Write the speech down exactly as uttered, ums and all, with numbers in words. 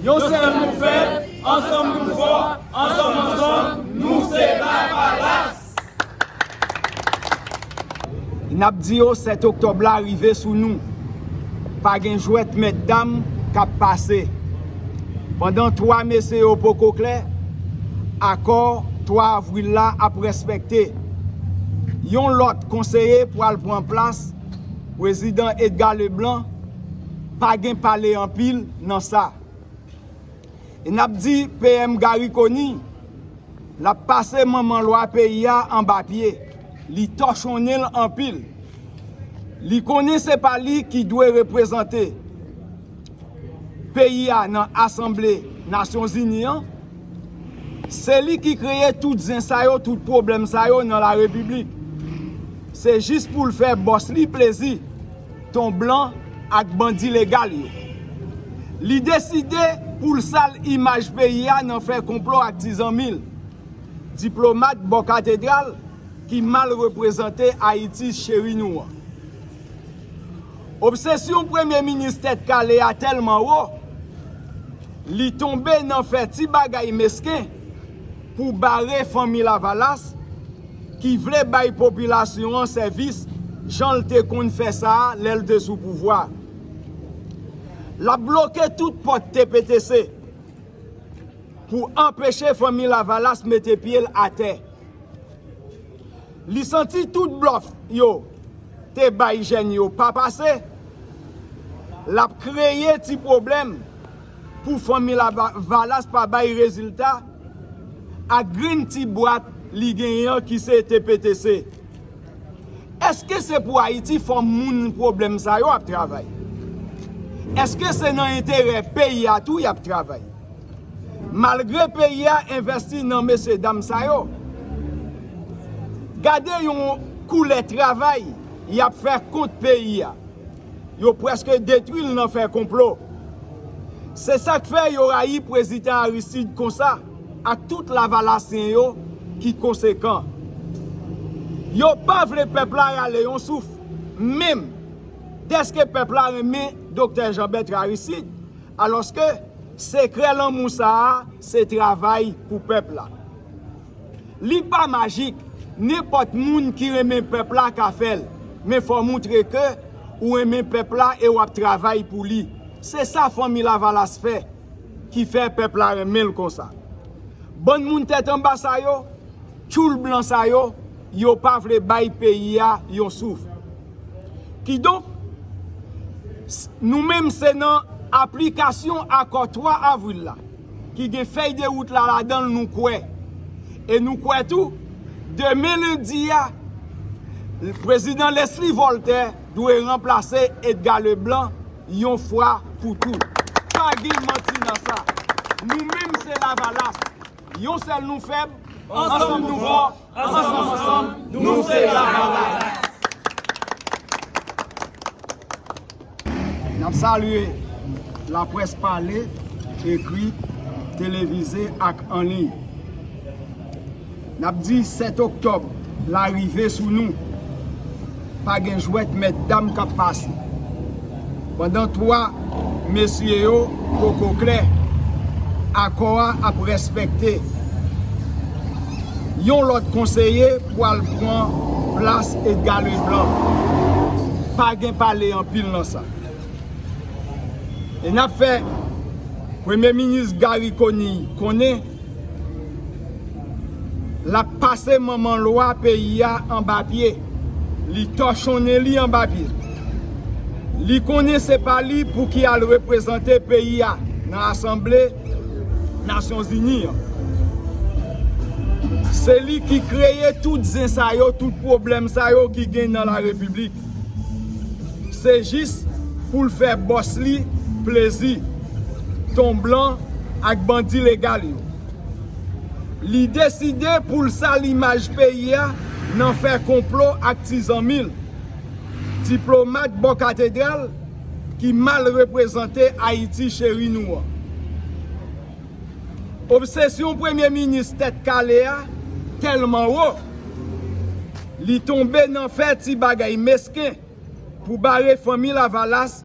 Yon sèl nou fèb, ansanm nou fò, ansanm, ansanm, nou se Lavalas. N ap di yo, sèt oktòb la rive sou nou. Pa gen jwèt mètdam k ap pase. Pandan twa mesye yo poko klè, akò twa avril la ap respekte. Yon lòt konseye pral pran plas Prezidan Edgar Leblanc, pa gen pale anpil nan sa. E n ap di P M Garry Conille, l ap pase manman lwa peyi a anba pye. Li tòchonnen l anpil. Li konnen se pa li ki dwe reprezante peyi a nan Asanble Nasyonzini an. Se li ki kreye tout zen sa yo, tout pwoblèm sa yo nan larepiblik. Se jis pou l fè bòs li plezi, ton blan ak bandi legal yo. Li deside pou l sal imaj peyi a nan fè konplo ak ti zanmi l, diplomat bò katedral ki mal reprezante Ayiti cheri nou an. Obsesyon premye minis tèt kale a tèlman wo, li tonbe nan fè ti bagay mesken pou bare fanmi Lavalas ki vle bay popilasyon an sèvis jan l te konn fè sa a lè l te sou pouvwa. L ap bloke tout pòt T P T C pou anpeche fanmi Lavalas mete pye l atè. Li santi tout blòf yo te bay jèn yo pa pase. L ap kreye ti pwoblèm pou fanmi Lavalas pa bay rezilta ak grenn ti bwat li genyen an ki se T P T C. Èske se pou Ayiti fòm moun pwoblèm sa yo ap travay? Èske se nan enterè peyi a tou y ap travay? Malgre peyi a envèsti nan mesyedam sa yo, gade yon koulè travay y ap fè kont peyi a. Yo prèske detwi l nan fè konplo. Se sa k fè yo rayi Prezidan Aristide konsa ak tout Lavalasyen yo ki konsekan. Yo pa vle pèp la rale yon souf, menm dèske pèp la renmen Doktè Jean Bertrand Aristide, alòske sekrè lanmou sa a se travay pou pèp la. Li pa majik, nenpòt moun ki renmen pèp la ka fè l, men fò moutre ke ou renmen pèp la e w ap travay pou li. Se sa fanmi Lavalas fè, ki fè pèp la renmen l konsa. Bann moun tèt anba sa yo, tchoul blan sa yo, yo pa vle bay peyi a yon souf. Kidonk, s- nou menm se nan aplikasyon akò twa avril la, ki gen fèy de wout la ladan l nou kwè. E nou kwè tou, demen lendi a, Prezidan Leslie Voltaire dwe ranplase Edgar Leblanc yon fwa pou tou. Pa gen manti nan sa. Nou menm se Lavalas. Yon sèl nou fèb, ansanm nou fò, ansanm ansanm, nou se Lavalas. N ap salye laprès pale, ekri, televize ak an liy. N ap di sèt oktòb la rive sou nou. Pa gen jwèt mètdam k ap pase. Pandan twa mesye yo poko klè, akò a ap respekte. Yon lòt konseye pral pran plas Edgar Leblanc. Pa gen pale anpil nan sa. E n ap fè Premye Minis Garry Conille konnen l ap pase manman lwa peyi a anba pye. Li tòchonnen li anba pye. Li konnen se pa li pou ki al reprezante peyi a nan Asanble Nasyonzini an. Se li ki kreye tout zen sa yo, tout pwoblèm sa yo ki gen nan larepiblik. Se jis pou l fè bòs li plezi, ton blan ak bandi legal yo. Li deside pou l sal imaj peyi a nan fè konplo ak ti zanmi l, diplomat bò katedral ki mal reprezante Ayiti cheri nou an. Obsesyon premye minis tèt kale a tèlman wo, li tonbe nan fè ti bagay mesken pou bare fanmi Lavalas